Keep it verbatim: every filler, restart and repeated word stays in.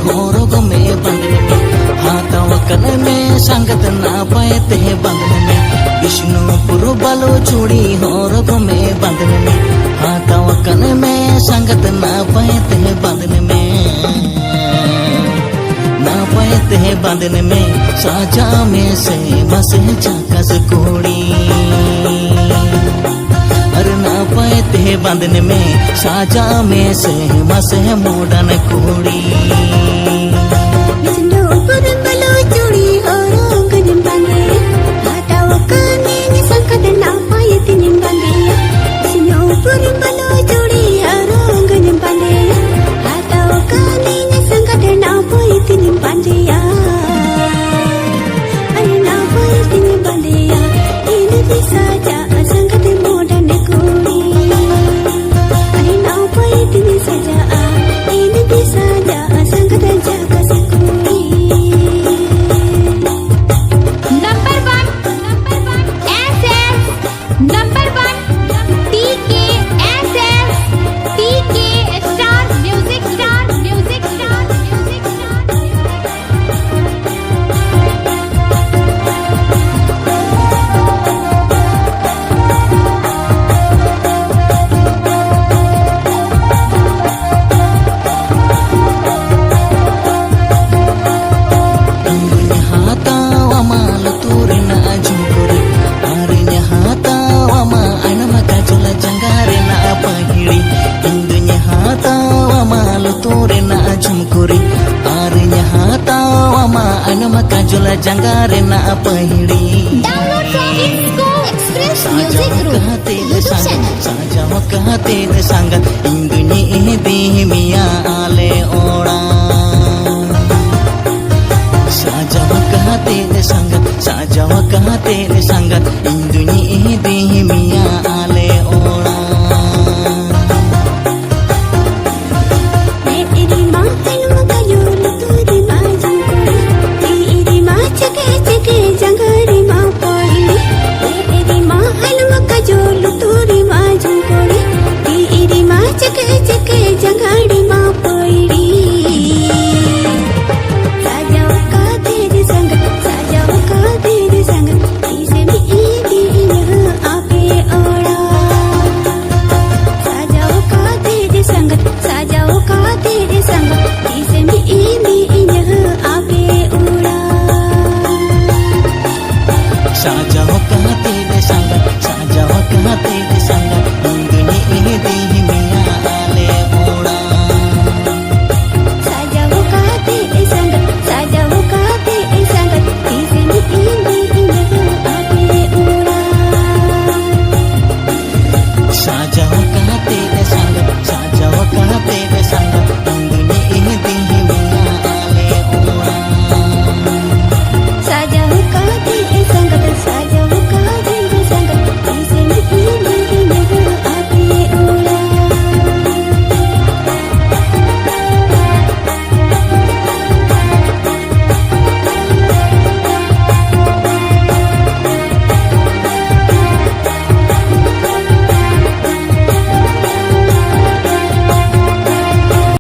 ᱦᱚᱨᱚᱜ ᱢᱮ ᱵᱟᱸᱫᱮᱱ ᱢᱮ, ᱦᱟᱛᱟᱣ ᱟᱠᱟᱫ ᱢᱮ ᱥᱟᱸᱜᱟᱛ ᱱᱟᱯᱟᱭ ᱛᱮ ᱵᱟᱸᱫᱮᱱ ᱢᱮ᱾ ᱵᱤᱥᱱᱩᱯᱩᱨ ᱵᱟᱞᱩ ᱪᱩᱲᱤ ᱦᱚᱨᱚᱜ ᱢᱮ ᱵᱟᱸᱫᱮᱱ ᱢᱮ, ᱦᱟᱛᱟᱣ ᱟᱠᱟᱫ ᱢᱮ ᱥᱟᱸᱜᱟᱛ ᱱᱟᱯᱟᱭ ᱛᱮ ᱵᱟᱸᱫᱮᱱ ᱢᱮ, ᱱᱟᱯᱟᱭ ᱛᱮ ᱵᱟᱸᱫᱮᱱ ᱢᱮ, ᱥᱟᱡᱟᱣ ᱢᱮ ᱥᱮ ᱢᱟᱥᱮ ᱡᱷᱟᱠᱟᱥ ᱠᱩᱲᱤ᱾ ᱟᱨ ᱱᱟᱯᱟᱭ ᱛᱮ ᱵᱟᱸᱫᱮᱱ ᱢᱮ, ᱥᱟᱡᱟᱣ ᱢᱮ ᱥᱮ ᱢᱟᱥᱮ ᱢᱚᱰᱟᱨᱱ ᱠᱩᱲᱤ᱾ ᱵᱤᱥᱱᱩᱯᱩᱨ ᱵᱟᱞᱩ ᱪᱩᱲᱤ ᱦᱚᱨᱚᱜ ᱠᱟᱛᱮᱧ ᱵᱟᱸᱫᱮᱭᱟ, ᱦᱟᱛᱟᱣ ᱠᱟᱹᱱᱟᱹᱧ ᱥᱟᱸᱜᱟᱛ ᱱᱟᱯᱟᱭ ᱛᱮᱧ ᱵᱟᱸᱫᱮᱭᱟ᱾ ᱵᱤᱥᱱᱩᱯᱩᱨ ᱵᱟᱞᱩ ᱪᱩᱲᱤ ᱦᱚᱨᱚᱜ ᱠᱟᱛᱮᱧ ᱵᱟᱸᱫᱮᱭᱟ, ᱦᱟᱛᱟᱣ ᱠᱟᱹᱱᱟᱹᱧ ᱥᱟᱸᱜᱟᱛ ᱱᱟᱯᱟᱭ ᱛᱮᱧ ᱵᱟᱸᱫᱮᱭᱟ᱾ ᱟᱨ ᱱᱟᱯᱟᱭ ᱛᱮᱧ ᱵᱟᱸᱫᱮᱭᱟ, ᱤᱧ ᱫᱚ ᱥᱟᱡᱟᱜᱼᱟ ᱥᱟᱸᱜᱟᱛ ᱢᱚᱰᱟᱨᱱ ᱠᱩᱲᱤ᱾ ᱟᱨ ᱱᱟᱯᱟᱭ ᱛᱮᱧ ᱥᱟᱡᱟᱜᱼᱟ, ᱤᱧ ᱫᱚ ᱥᱟᱡᱟᱜᱼᱟ ᱥᱟᱸᱜᱟᱛ ᱡᱷᱟᱠᱟᱥ ᱠᱩᱲᱤ᱾ Number one, number one, S S, number one, T K, S S, T K, Star Music, Star Music, Star Music, Star Music. ᱤᱧ ᱦᱟᱛᱟᱣ ᱟᱢᱟ ᱞᱩᱛᱩᱨ ᱨᱮᱱᱟᱜ ᱡᱷᱩᱢᱠᱩᱨ, ᱟᱨᱤᱧ ᱦᱟᱛᱟᱣ ᱟᱢᱟ ᱟᱭᱱᱚᱢ ᱠᱟᱡᱚᱞ ᱡᱟᱸᱜᱟ ᱨᱮᱱᱟᱜ ᱯᱟᱹᱦᱤᱲᱤ᱾ ᱤᱧ ᱫᱩᱧ ᱦᱟᱛᱟᱣ ᱟᱢᱟ ᱞᱩᱛᱩᱨ ᱨᱮᱱᱟᱜ ᱡᱷᱩᱢᱠᱩᱨᱤ, ᱟᱨᱤᱧ ᱦᱟᱛᱟᱣ ᱟᱢᱟ ᱟᱭᱱᱚᱢ ᱠᱟᱡᱚᱞ ᱡᱟᱸᱜᱟ ᱨᱮᱱᱟᱜ ᱯᱟᱹᱦᱤᱲᱤ᱾ Download from Insco Express Music Group YouTube channel. ᱥᱟᱡᱟᱣ ᱠᱟᱛᱮ ᱥᱟᱸᱜᱟᱛ, ᱤᱧ ᱫᱩᱧ ᱤᱫᱤ ᱢᱮᱭᱟ᱾